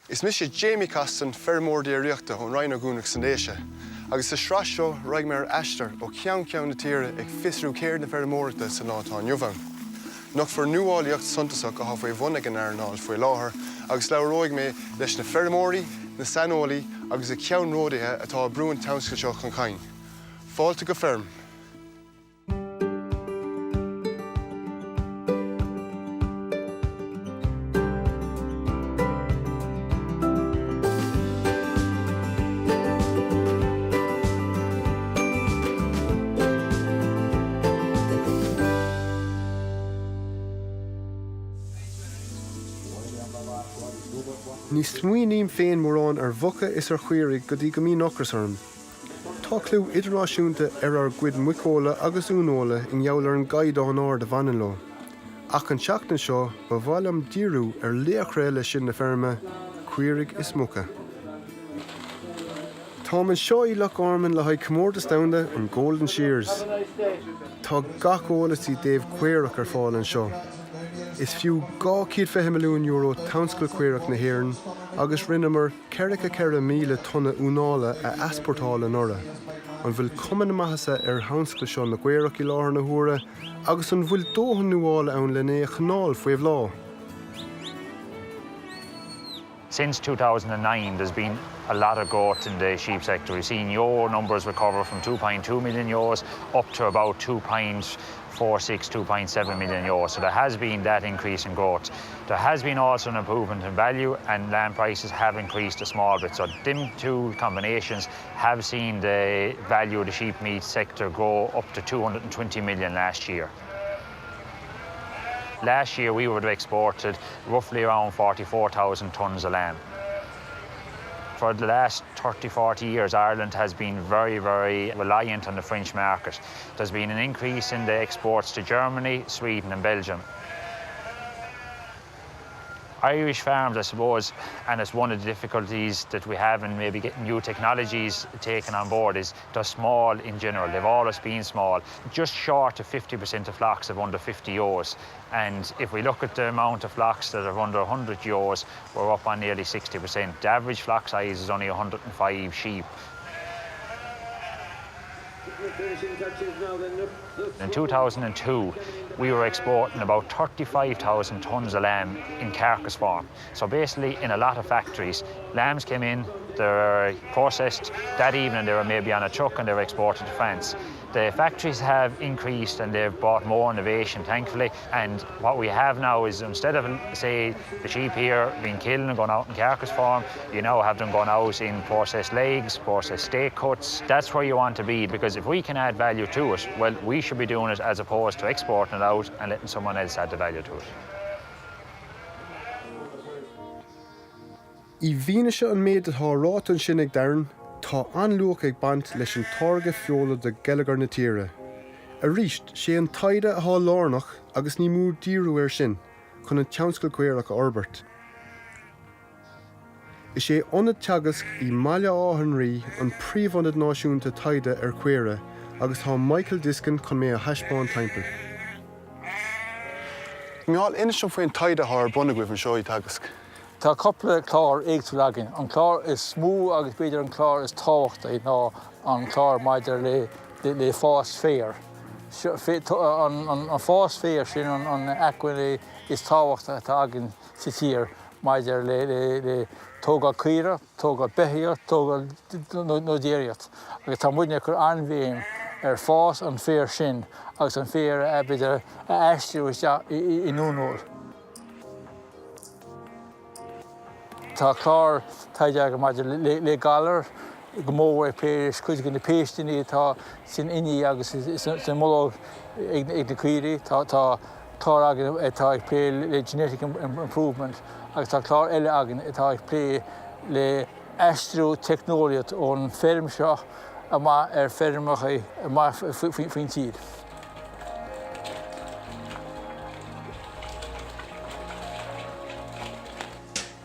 Is mise Jamie Costin, feirmeoir déiríochta ón Rinn Ó gCuanach sna Déise, agus sa sraith seo raghaidh mé ar aistear ó cheann ceann na tíre ag fiosrú ceird na feirmeoireachta sa lá atá inniu ann. Nochtfar nuálaíocht suntasach atá faoi bhun ag an earnáil faoi láthair agus labhróidh mé leis na feirmeoirí, na saineolaí agus na ceannródaithe atá ag brú an tionscail seo chun cinn. Fáilte go feirm! Ní smaoiním féin mórán ar mhuca is ar chaoirigh go dtí go mbíonn ocras orm. Tá clú idirnáisiúnta ar ár gcuid muiceola agus uaineola i ngeall ar an gcaighdeán ard a bhaineann leo. Ach an tseachtain seo ba mhaith liom díriú ar laochra eile sin na feirme, caoirigh is muca. Táim anseo i Loch Garman le haghaidh Comórtas Domhanda an Golden Shears. Tá gach eolas i dtaobh caorach ar fáil anseo. Is fiú €220 milliún tionscal caorach na hÉireann agus rinneamar 44,000 tonna uaineola a easpórtáil anuraidh. An bhfuil cuma na maitheasa ar thionscal seo na gcaorach i láthair na huaire agus an bhfuil dóthain nuála ann len é a choinneáil faoi bhláth? Since 2009 there's been a lot of growth in the sheep sector. We've seen ewe numbers recover from 2.2 million ewes up to about 2.46, 2.7 million ewes. So there has been that increase in growth. There has been also an improvement in value and lamb prices have increased a small bit. So them two combinations have seen the value of the sheep meat sector grow up to 220 million last year. Last year we would have exported roughly around 44,000 tonnes of lamb. For the last 30, 40 years, Ireland has been very, very reliant on the French market. There's been an increase in the exports to Germany, Sweden and Belgium. Irish farms, I suppose, and it's one of the difficulties that we have in maybe getting new technologies taken on board is they're small in general. They've always been small. Just short of 50% of flocks have under 50 ewes. And if we look at the amount of flocks that are under 100 ewes, we're up on nearly 60%. The average flock size is only 105 sheep. In 2002, we were exporting about 35,000 tonnes of lamb in carcass form. So basically, in a lot of factories, lambs came in, they were processed that evening, they were maybe on a truck and they were exported to France. The factories have increased and they've brought more innovation, thankfully. And what we have now is instead of, say, the sheep here being killed and going out in carcass form, you now have them going out in processed legs, processed steak cuts. That's where you want to be because if we can add value to it, well, we should be doing it as opposed to exporting it out and letting someone else add the value to it. I bhfianaise an méid atá ráite ansin ag Darren, tá an-luach ag baint leis an táirge feola do gheilleagar na tíre. Arís, sé an taighde atá lárnach agus ní mór díriú air sin chun an tionscal caorach a fhorbairt. Is é Ionad Teagasc i mBaile Átha an Rí an príomhionad náisiúnta taighde ar chaora agus tá Michael Diskin chun mé a thaispeáint timpeall. Micheál, inis dom faoin taighde atá ar bun agaibh anseo i Teagasc. Tá cúpla clár éagsúil againn. An clár is mó agus b'fhéidir an clár is tábhachtaí ná an clár maidir le fás féir. An fás féir sin an acmhainn is tábhachtaí atá againn sa tír maidir le tógáil caorach, tógáil beithíoch, tógáil nó déiríocht. Agus tá muidne ag cur an-bhéim ar fás an féir sin agus an féar a b'fhéidir a aistriú isteach in uaineoil. Tá clár taighde againn maidir le galair, go mór ag plé leis cuid de na péisteanna atá san inní agus sa mbullóg ag na caoirigh. Tá clár againn atá ag plé le genetic improvement agus tá clár eile againn atá ag plé le aistriú teicneolaíocht ón feirm seo amach ar feirmeacha amach faoin tír.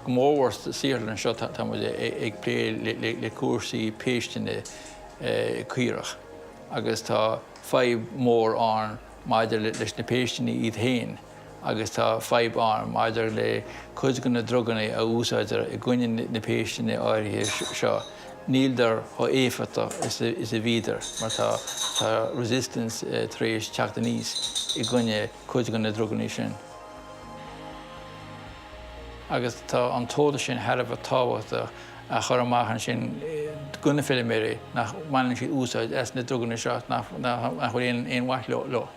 Go mórmhór sa saotharlann seo tá muid ag plé le cúrsaí péisteanna caorach agus tá fadhb mhór ann maidir leis na péisteanna iad féin. Agus tá fadhb ann maidir le cuid de na druganna a úsáidtear i gcoinne na péisteanna áirithe seo, níldar chomh éifeachtach is a bhíodar mar tá tá resistance tar éis teacht aníos i gcoinne cuid de na druganna sin. Agus tá an t-eolas sin thar a bheith tábhachtach a chur amach ansin do na feilméaraí nach mbaineann siad úsáid as na druganna seo nach bhfuil aon mhaith leo.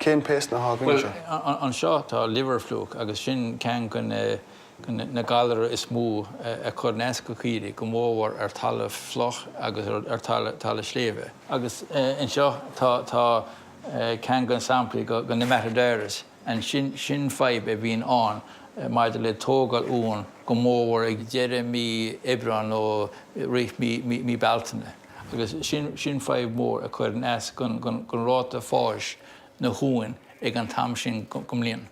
Cén péist atá againn anseo? Bhuel, anseo tá liver fluke agus sin ceann de na galair is mó a chuireann as do chaoirigh, go mórmhór ar talamh fliuch agus ar talamh sléibhe. Agus anseo tá ceann de na samplaí de Nematodirus, and sin sin fadhb a bhíonn ann maidir le tógáil uan go mórmhór ag deireadh mí Aibreán nó rith mí Bealtaine. Agus sin sin fadhb mhór a chuireann as don ráta fáis na huain ag an t-am sin den mbliain.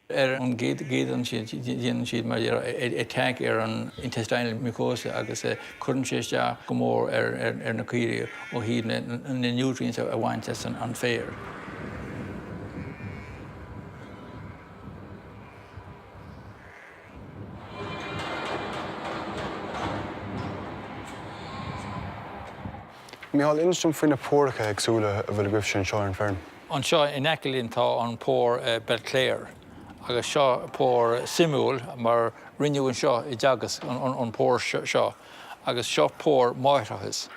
Ar an gcéad dul síos déanann siad mar attack ar an intestinal mucosa agus cuireann sé isteach go mór ar na caoirigh ó thaobh na nutrients a bhaint as an féar. Micheál, inis dom faoi na póracha éagsúla a bhfuil agaibhse anseo ar an bhfeirm. Anseo in aice linn tá an pór Belclare agus seo pór suimiúil mar rinneadh anseo i dTeagasc an pór seo agus seo pór máithreachais,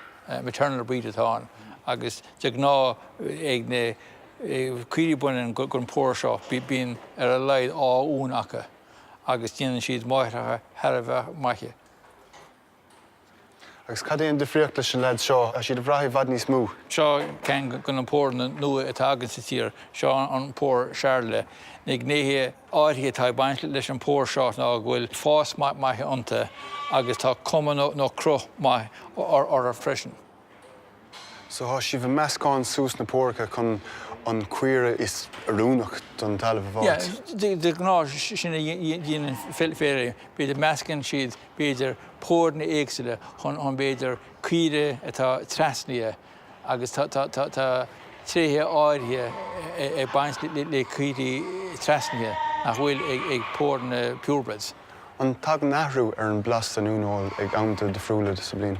maternal breed atá ann agus de ghnáth ag na caoirigh baineann den pór seo bíonn ar a laghad 2 uan acu agus déanann siad máithreacha thar a bheith maithe. Agus cad é an difríocht leis an leaid seo? Tá siad ag brath i bhfad níos mó. Seo ceann de na póranna nua atá againn sa tír. Seo an pór Charolais. Na gnéithe áirithe atá ag baint leis an pór seo ná go bhfuil fás maith iontu agus tá cuma nó cruth maith orthu freisin. So tá sibh ag meascán suas na póracha chun an caora is oiriúnach don talamh a fháilt? Yeah, de ghnáth sin a dhéanann feilméaraí. B'fhéidir meascann siad b'fhéidir póranna éagsúla chun b'fhéidir caoire atá trasnaithe agus tá tá tréithe áirithe ag baint le caoirigh trasnaithe nach bhfuil ag póranna purebreds. An dtagann athrú ar an blas den uaineoil ag amanta difriúla sa bhliain?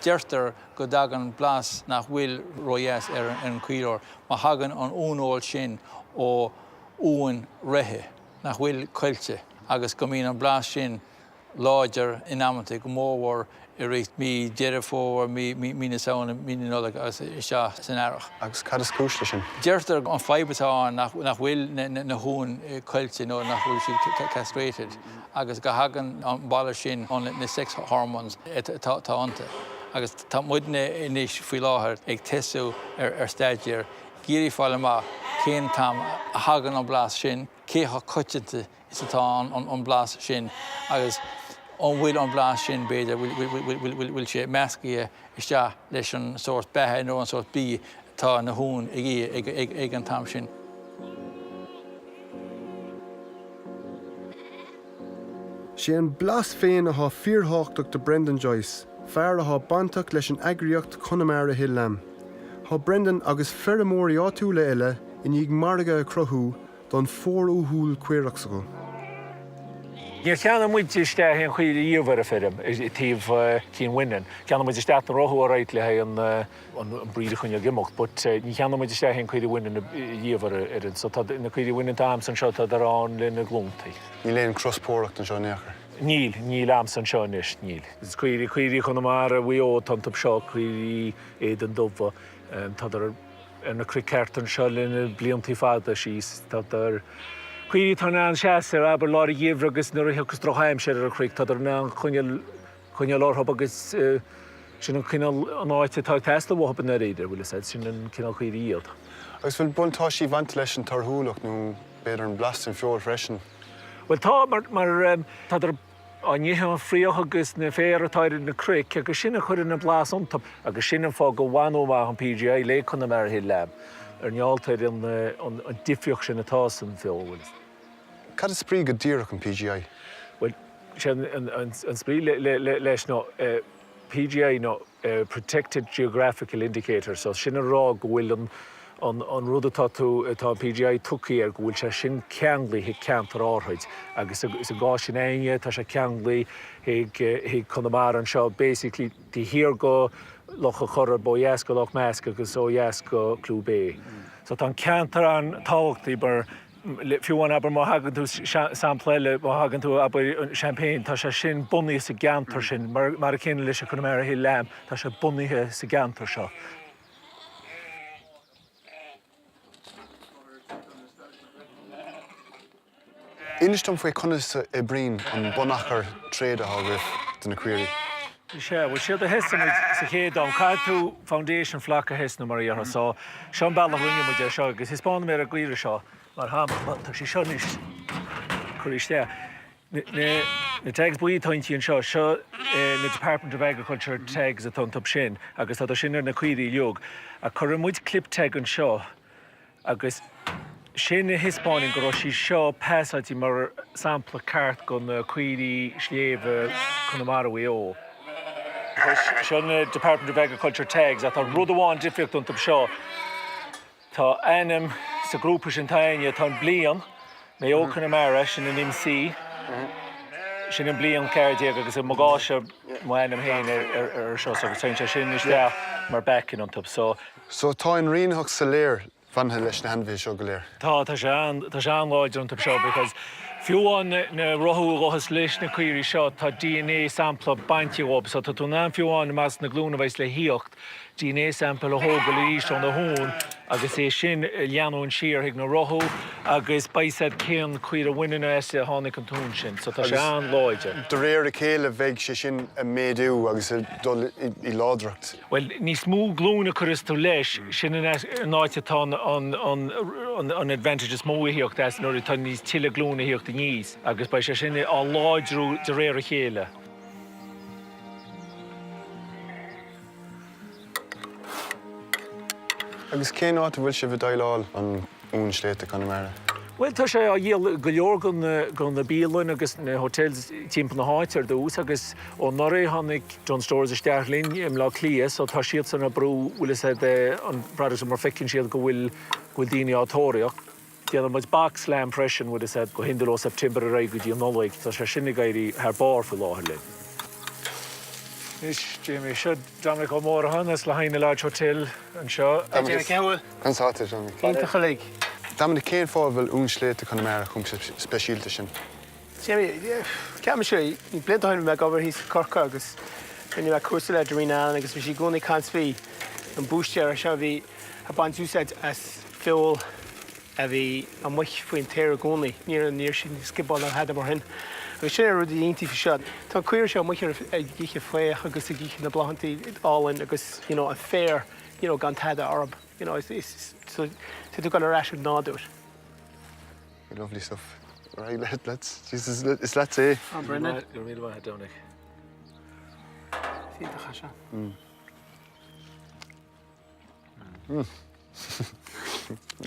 Deirtear go dtagann blas nach bhfuil ródheas ar an chaoireoir má thagann an uaineoil sin ó uain reithe nach bhfuil coillte agus go mbíonn an blas sin láidir in amanta, go mórmhór i rith mí Deireadh Fómhair, mí na Samhna, mí na Nollag agus isteach san earrach. Agus cad is cúis leis sin? Deirtear an fadhb atá ann nach bhfuil na huain coillte nó nach bhfuil siad castrated. agus go thagann an boladh sin ó na sex hormones atá iontu. Agus tá muidne anois faoi láthair ag tosú ar staidéar ag iarraidh fáil amach cén t-am a thagann an blas sin, cé chomh coitianta is atá an blas sin agus an bhfuil an blas sin, b'fhéidir, bhfuil sé meascaithe isteach leis an sórt beatha nó an sórt bídh atá na huain ag ithe ag an t-am sin. Sé an blas féin athá fíorthábhachtach do Brendan Joyce, fear athá bainteach leis an eagraíocht Connemara Hill Lamb. Thá Brendan agus feirmeoirí áitiúla eile i ndiaidh margadh a chruthú don phór uathúil caorach s'acu. Níor cheannaigh muid isteach aon chaoirigh riamh ar an bhfeirm i dtaobh cinn bhaineann. Cheannaigh muid isteach na rotha alright le haghaidh an an breed a choinneáil ag imeacht but ní cheannaigh muid isteach aon caoirigh bhaineann riamh ar ar an so tá na caoirigh bhaineann atá a'msa anseo tádar ann le na glúntaí. Níl aon crospóireacht anseo in aon chor? Níl, níl a'msa anseo anois, níl. Is caoirigh, caoirigh Chonamara, Mhaigh Eo atá iontu seo, caoirigh éadan dubha, tádar ar na cnoic thart anseo le na bliantaí fada síos, tádar caoirigh atá in ann seasamh, abair, lár an gheimhridh agus nuair a thiocfas drochaimsir ar an chnoic tádar in ann coinneáil coinneáil orthu agus sin an cineál an áit atá ag teastáil uathu i ndáiríre, bhfuil fhios a'd, sin an cineál caoirigh iad. Agus bhfuil buntáistí ag baint leis an torthúlacht nó b'fhéidir an blas den feoil freisin? Bhuel tá, mar, mar tádar á n-ithe an fraoch agus na féar atá ar na cnoic agus sin a chuireann an blas iontu agus sin an fáth go bhaineadh amach an PGI le Connemara Hill Lamb, ar ngeall ar an, an difríocht sin atá san feoil, bhfuil fhios. Cad is brí go díreach an PGI? Bhuel, sé an spraoi leis ná PGI ná Protected Geographical Indicator, so sin a rá go bhfuil an. An rud atá tú, atá an PGI tugtha air, go bhfuil sé sin ceanglaithe chuig ceantar áithrid agus sa gcás sin againne, tá sé ceanglaithe chuig Conamara anseo, basically taobh thiar go Loch an Choirib, ó dheas go Loch Measc agus ó dheas go Clew Bay. So tá an ceantar an-tábhachtach mar fiú amháin abair má thagann tú, sampla eile, má thagann tú abair champagne, tá sé sin bunaithe sa gceantar sin, mar a chéanna leis an Connemara Hill Lamb, tá sé bunaithe sa gceantar seo. Inis dom faoi conas a oibríonn an bunachar tréad atá agaibh de na caoirigh. Sea, bhuel séard a thestaigh muid sa chéad am, caithfidh tú foundation flock a thestnú mar a dhéarfá so seo an bealach a rinne muid é seo agus thaispeánfaidh mé ar an gcaora seo mar shampla, tá sí seo anois curtha isteach. Na tags buí atá inti anseo, seo na Department of Agriculture tags atá iontu sin agus tá sin ar na caoirigh uilig. Ach cuireann muid clip tag anseo agus sin a thaispeánann go raibh sí seo pasáilte mar sampla ceart go na caoirigh sléibhe Conamara Mhaigh Eo. Seo na Department of Agriculture tags ach tá rud amháin difríocht iontu seo. Tá ainm sa ghrúpa sin, tá aine, tá an bliain, Maigh Eo Connemara, sin an MC, sin an bliain 14 agus i mo gcás-sa mo ainm féin ar seo so agus téann sé sin isteach mar backing iontu so. So tá inrianaitheacht soiléir bainte leis na hainmhithe seo go léir. Tá, tá sé an, tá sé an-láidir iontu seo because fiú amháin na rotha a ghabhfas leis na caoirigh seo tá DNA sampla bainte dhóibh so tá tú in ann fiú amháin i measc na glúine a bheas le thíocht DNA sample a thógáil arís ó na huain agus é sin a leanúint siar chuig na rotha agus beidh a fhios a'd cén caora bhaineann as a tháinig an t-uan sin. So tá sé an-láidir. De réir a chéile bheidh sé sin ag méadú agus ag dul i láidreacht. Bhuel, níos mó glúin a chuireas tú leis, sin an áit atá an advantage is mó a thíocht as nuair atá níos tuilleadh glúin a thíocht aníos agus beidh sé sin á láidriú de réir a chéile. Agus cén áit a bhfuil sibh ag déileáil an uan sléibhte Conamara? Bhuel, tá sé á dhíol go leor go na bialanna agus na hotels timpeall na háite ar dtús agus ó anuraidh tháinig Dunnes Stores isteach linn i mBleá Cliath so tá siadsan ag brú, bhfuil fhios a'd, an product mar feiceann siad go bhfuil go bhfuil daoine á tóraíocht. Déanann muid box lamb freisin, bhfuil fhios a'd, go hiondúil ó September ar aghaidh go dtí an Nollaig. Tá sé sin ag éirí thar barr faoi láthair linn. Anois, Jamie, seo Dominic Ó Móracháin as Lahaina Lodge Hotel anseo. Hi Jamie, cén bhfuil? Conas atá tú, Dominic? Iontach uilig. Dominic, cén fáth a bhfuil uan sléibhte Chonamara chomh speisialta sin? Jamie, ceapaimse, blianta ó shin bhí mé ag obair thíos i Corcaigh agus rinne mé cúrsa le Darina Allen agus bhí sí i gcónaí ag caint faoi an búistéir seo a bhí ag baint úsáid as feoil a bhí amuigh faoin t-aer i gcónaí. Ní raibh ní raibh siad ag sciobáil ná tada mar sin. Agus sin é an rud a iontaí faoi seo. Tá an caora seo amuigh ar ag ithe fraoch agus ag ithe na bláthantaí álainn agus you know an féar you know gan tada orthu. You know is is so tá tú ag dul ar ais ar nádúr. Lovely stuff. Right, let, let's, Jesus, is leat é. Oh, Brendan. Go raibh míle maith, Dominic. Iontach é seo.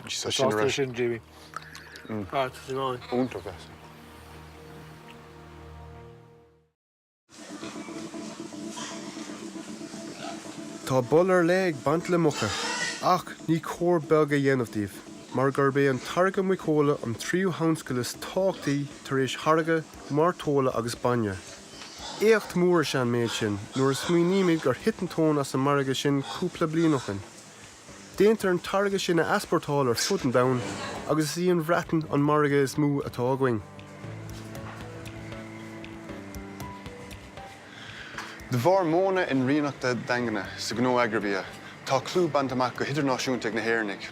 Sin ar sin, Jamie. Ah, tá sin álainn. Iontach é. Tá baol ar leith ag baint le muca, ach ní cóir beag a dhéanamh díobh, mar gurb é an táirgeadh muiceola an tríú thionscal is tábhachtaí tar éis tháirgeadh mairteola agus bainne. Éacht mór is ea an méid sin nuair a smaoinímid gur thit an tóin as an margadh sin cúpla bliain ó shin. Déantar an táirge sin a easpórtáil ar fud an domhain agus is í an Bhreatain an margadh is mó atá againn. De bharr modhanna inrianaitheachta daingne sa ghnó agraibhia, tá clú bainte amach go hidirnáisiúnta ag na hÉireannaigh.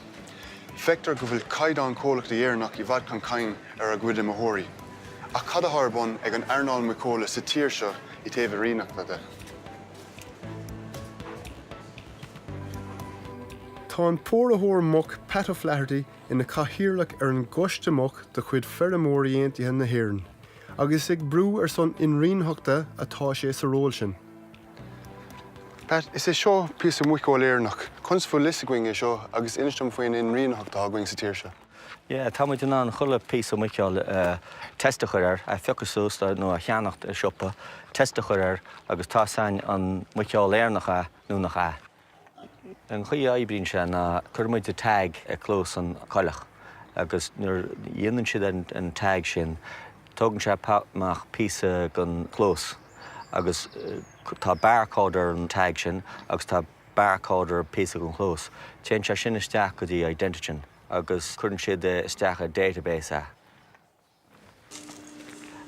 Feictear go bhfuil caighdeán comhlachtaí Éireannach i bhfad chun cinn ar a gcuid iomaitheoirí. Ach cad atá ar bun ag an earnáil muiceola sa tír seo i dtaobh inrianaitheachta de? Tá an póraitheoir muc Pat O'Flaherty ina chathaoirleach ar an gCoiste Muc de chuid Feirmeoirí Aontaithe na hÉireann agus is ag brú ar son inrianaitheachta atá sé sa ról sin. Pat, is é seo píosa muiceoil Éireannach. Conas a bhfuil fhios againn é seo agus inis dom faoin inrianaitheacht atá againn sa tír seo. Yeah, tá muid in ann chuile píosa muiceoil test a chur air, a phiocadh suas nó a cheannacht i siopa, test a chur air agus tá 'fhios a'inn an muiceoil Éireannach é nó nach ea. An chaoi a oibríonn sé ná cuireann muid tag i cluas an coileach agus nuair a dhéanann siad an tag sin tógann sé amach píosa den chluas agus tá barcode ar an tag sin agus tá barcode ar píosa den chluas. Téann sé sin isteach go dtí Identigen agus cuireann siad isteach i database é.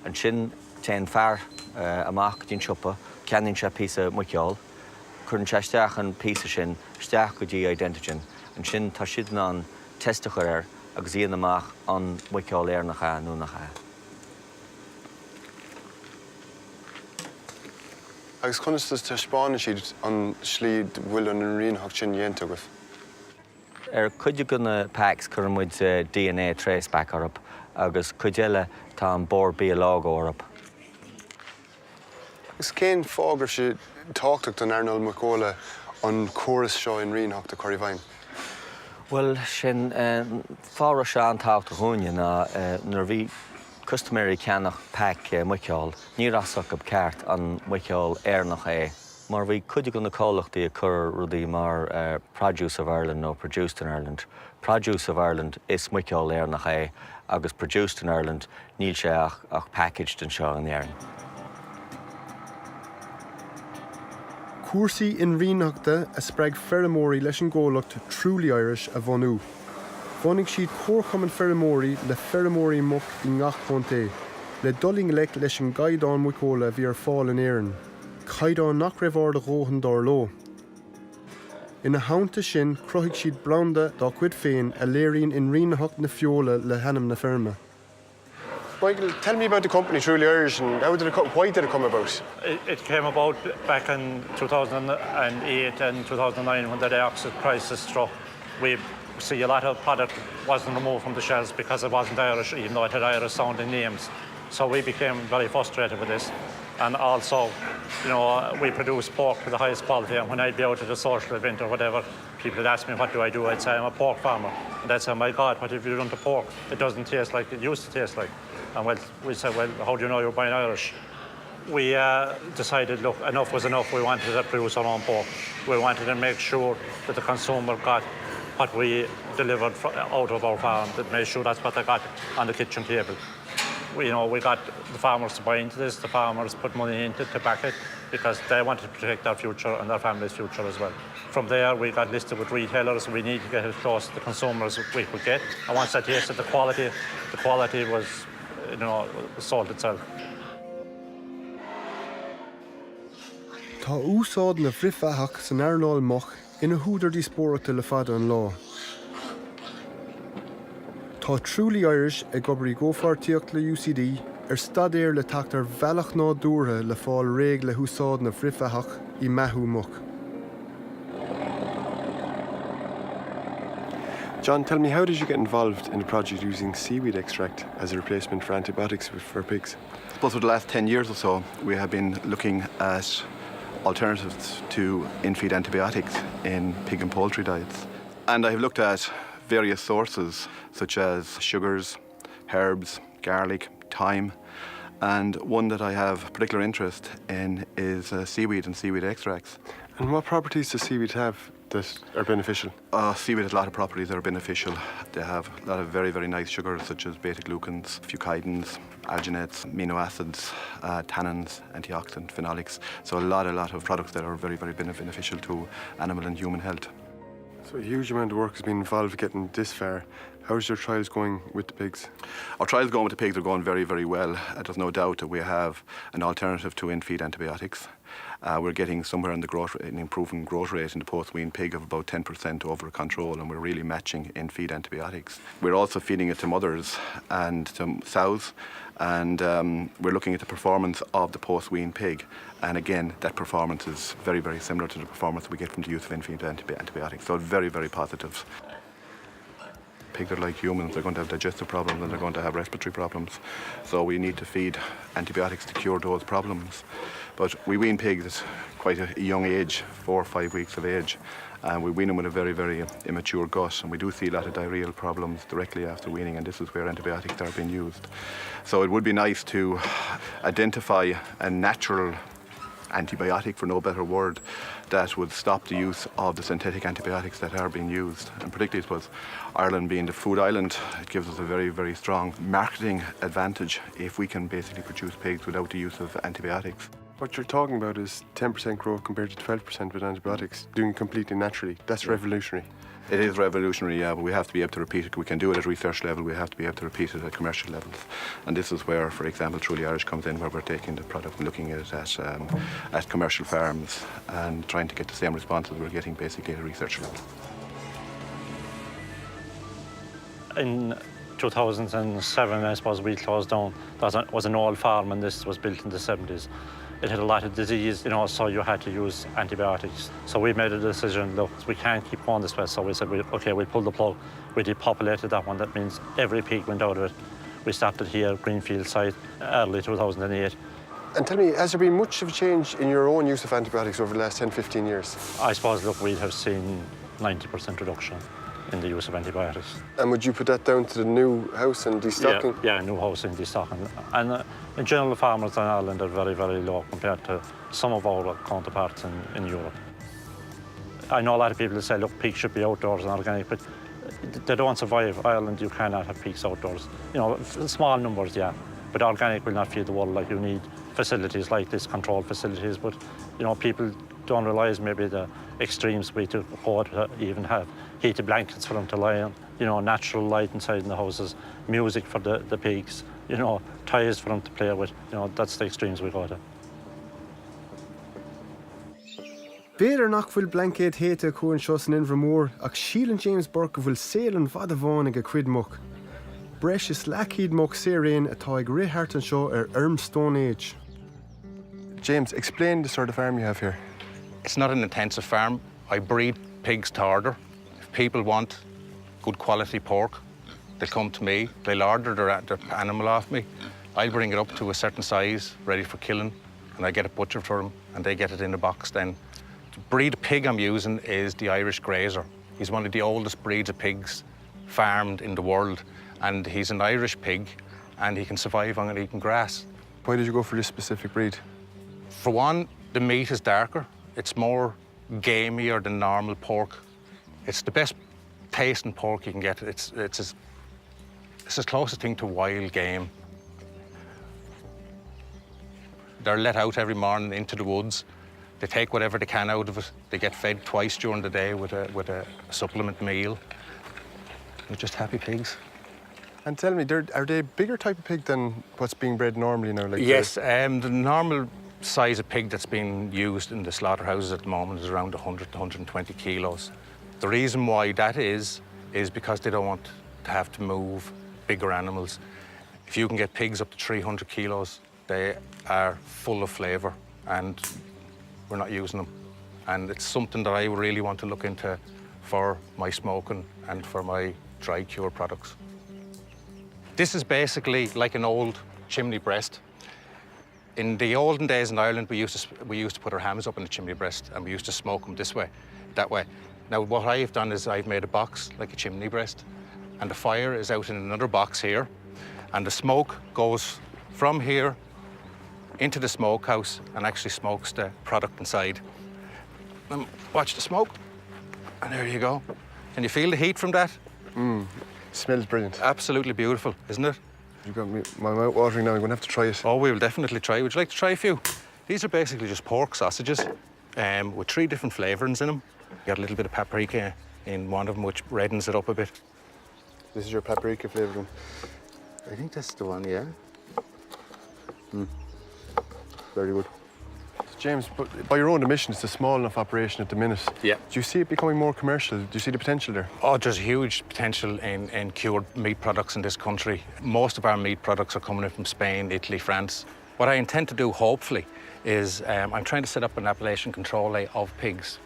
Ansin téann fear amach go dtí an siopa, ceannaíonn sé píosa muiceoil, cuireann sé isteach an píosa sin isteach go dtí Identigen, ansin tá siad in ann test a chur air agus a dhéanamh amach an muiceoil Éireannach é nó nach ea. Agus conas a taispeánann siad an slí bhfuil an inrianaitheacht sin dhéanta agaibh? Ar chuid de na packs cuireann muid DNA traceback orthu agus cuid eile tá an Bord Bia logo orthu. Agus cén fáth go raibh sé tábhachtach don earnáil muiceola an córas seo inrianaitheachta a chur i bhfeidhm? Bhuel, sin fáth a raibh sé an-tábhachtach dhúinne ná nuair a bhí custaiméirí ag ceannach pack muiceoil ní raibh fhios acu ceart an muiceoil Éireannach é. Mar bhí cuid de na comhlachtaí ag cur rudaí mar Produce of Ireland nó Produced in Ireland. Produce of Ireland, is muiceoil Éireannach é agus Produced in Ireland, níl sé ach ach packaged anseo in Éirinn. Cúrsaí inrianaitheachta a spreag feirmeoirí leis an gcomhlacht Truly Irish a bhunú. Bhunaigh siad comharchumann feirmeoirí le feirmeoirí muc i ngach contae, le dul i ngleic leis an gcaighdeán muiceola a bhí ar fáil in Éirinn. caighdeán nach raibh ard a dhóthain dar leo. Ina theannta sin, chruthaigh siad branda dá gcuid féin a léiríonn inrianaitheacht na feola le hainm na feirme. Michael, tell me about the company Truly Irish and how did it come, why did it come about? It came about back in 2008 and 2009 when the dioxin crisis struck. We see a lot of product wasn't removed from the shelves because it wasn't Irish, even though it had Irish sounding names. So we became very frustrated with this. And also, you know, we produce pork to the highest quality. And when I'd be out at a social event or whatever, people would ask me, what do I do? I'd say, I'm a pork farmer. And they'd say, my God, what have you done to pork? It doesn't taste like it used to taste like. And well, we said, well, how do you know you're buying Irish? We uh, decided, look, enough was enough. We wanted to produce our own pork. We wanted to make sure that the consumer got what we delivered out of our farm, that made sure that's what they got on the kitchen table. We, you know, we got the farmers to buy into this, the farmers put money into it to back it because they wanted to protect their future and their family's future as well. From there, we got listed with retailers. We need to get as close to the consumers we could get. And once I tasted the quality, the quality was, you know, sold itself. Tá úsáid na bhfrithbheathach san earnáil muc ina húdar díospóireachta le fada an lá. Tá Truly Irish ag obair i gcomhpháirtíocht le UCD ar staidéar le teacht ar bhealach nádúrtha le fáil réidh le húsáid na bhfrithbheathach i mbeathú muc. John, tell me, how did you get involved in the project using seaweed extract as a replacement for antibiotics for pigs? I suppose for the last 10 years or so, we have been looking at alternatives to in-feed antibiotics in pig and poultry diets. And I have looked at various sources such as sugars, herbs, garlic, thyme, and one that I have particular interest in is uh, seaweed and seaweed extracts. And what properties does seaweed have that are beneficial? Uh, seaweed has a lot of properties that are beneficial. They have a lot of very, very nice sugars such as beta-glucans, fucoidans, alginates, amino acids, uh, tannins, antioxidant, phenolics. So a lot, a lot of products that are very, very beneficial to animal and human health. So a huge amount of work has been involved getting this far. How's your trials going with the pigs? Our trials going with the pigs are going very, very well. Uh, there's no doubt that we have an alternative to in-feed antibiotics. Uh, we're getting somewhere in the growth, an improving growth rate in the post-wean pig of about 10% over control, and we're really matching in-feed antibiotics. We're also feeding it to mothers and to sows, and um, we're looking at the performance of the post-wean pig. And again, that performance is very, very similar to the performance we get from the use of in-feed antibiotics. So very, very positive. Pigs are like humans, they're going to have digestive problems and they're going to have respiratory problems. So we need to feed antibiotics to cure those problems. But we wean pigs at quite a young age, four or five weeks of age. And we wean them with a very, very immature gut. And we do see a lot of diarrheal problems directly after weaning, and this is where antibiotics are being used. So it would be nice to identify a natural antibiotic, for no better word, that would stop the use of the synthetic antibiotics that are being used. And particularly, I suppose, Ireland being the food island, it gives us a very, very strong marketing advantage if we can basically produce pigs without the use of antibiotics. What you're talking about is 10% growth compared to 12% with antibiotics, doing it completely naturally. That's yeah. revolutionary. It is revolutionary, yeah, but we have to be able to repeat it. We can do it at research level, we have to be able to repeat it at commercial levels. And this is where, for example, Truly Irish comes in, where we're taking the product and looking at it at, um, at commercial farms and trying to get the same responses we're getting basically at a research level. In 2007, I suppose, we closed down. That was an old farm and this was built in the 70s. It had a lot of disease, you know, so you had to use antibiotics. So we made a decision, look, we can't keep going this way. So we said, we, okay, we pulled the plug. We depopulated that one. That means every pig went out of it. We stopped it here, Greenfield site, early 2008. And tell me, has there been much of a change in your own use of antibiotics over the last 10, 15 years? I suppose, look, we have seen 90% reduction in the use of antibiotics. And would you put that down to the new house and destocking? Yeah, yeah new house and destocking. And uh, in general, farmers in Ireland are very, very low compared to some of our counterparts in, in Europe. I know a lot of people say, look, pigs should be outdoors and organic, but they don't survive. Ireland, you cannot have pigs outdoors. You know, small numbers, yeah, but organic will not feed the world. Like you need facilities like this, controlled facilities, but you know, people don't realise maybe the extremes we to go to even have heated blankets for them to lie on, you know, natural light inside in the houses, music for the, the pigs, you know, toys for them to play with. You know, that's the extremes we go to. B'fhéidir nach bhfuil blaincéid théite acu anseo san Inbhear Mór ach síleann James Burke go bhfuil saol an mhada bháin ag a chuid muc. Breis is leathchéad muc saor-raon atá ag rith thart anseo ar fheirm Stone Age. James, explain the sort of farm you have here. It's not an intensive farm. I breed pigs to order. If people want good quality pork, they'll come to me. They'll order their, their animal off me. I'll bring it up to a certain size, ready for killing, and I get it butchered for them, and they get it in a box then. The breed of pig I'm using is the Irish Grazer. He's one of the oldest breeds of pigs farmed in the world, and he's an Irish pig, and he can survive on eating grass. Why did you go for this specific breed? For one, the meat is darker. It's more gamier than normal pork. It's the best tasting pork you can get. It's, it's, as, it's as close a thing to wild game. They're let out every morning into the woods. They take whatever they can out of it. They get fed twice during the day with a, with a supplement meal. They're just happy pigs. And tell me, are they a bigger type of pig than what's being bred normally now? Like yes, um, the normal size of pig that's being used in the slaughterhouses at the moment is around 100 to 120 kilos. The reason why that is, is because they don't want to have to move bigger animals. If you can get pigs up to 300 kilos, they are full of flavour and we're not using them. And it's something that I really want to look into for my smoking and for my dry cure products. This is basically like an old chimney breast. In the olden days in Ireland, we used to, we used to put our hams up in the chimney breast and we used to smoke them this way, that way. Now, what I've done is I've made a box like a chimney breast and the fire is out in another box here and the smoke goes from here into the smokehouse and actually smokes the product inside. And watch the smoke. And there you go. Can you feel the heat from that? Mm. Smells brilliant. Absolutely beautiful, isn't it? You've got me, my mouth watering now. I'm going to have to try it. Oh, we will definitely try. Would you like to try a few? These are basically just pork sausages um, with three different flavourings in them. You got a little bit of paprika in one of them, which reddens it up a bit. This is your paprika flavoured one. I think that's the one, yeah. Mm. Very good. James, by your own admission, it's a small enough operation at the minute. Yeah. Do you see it becoming more commercial? Do you see the potential there? Oh, there's huge potential in, in cured meat products in this country. Most of our meat products are coming in from Spain, Italy, France. What I intend to do, hopefully, is um, I'm trying to set up an appellation control of pigs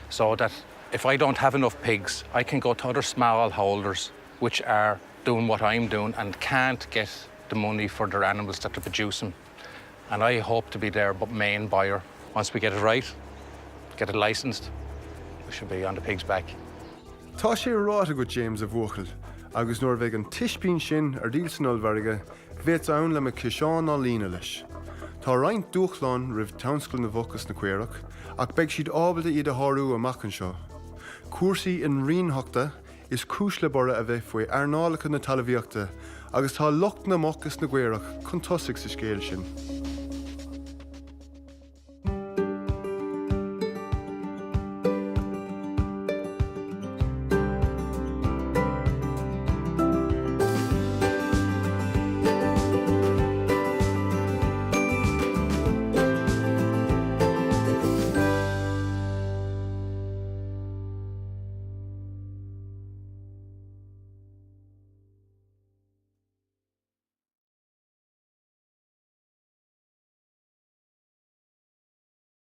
so that if I don't have enough pigs, I can go to other small holders which are doing what I'm doing and can't get the money for their animals that they're producing. And I hope to be their main buyer. Once we get it right, get it licensed, we should be on the pig's back. Tá sé ráite agat, James, a bhuachaill, agus nuair a bheidh an t-ispín sin ar díol san ollmhargadh, bheadsa ann le mo chiseán á líonadh leis. Tá roinnt dúshlán roimh tionscal na bhmuc is na gcaorach ach beidh siad ábalta iad a shárú amach anseo. Cúrsaí inrianaitheachta is cúis le borradh a bheith faoi earnálacha na talmhaíochta agus tá lucht na muc is na gcaorach chun tosaigh sa scéal sin.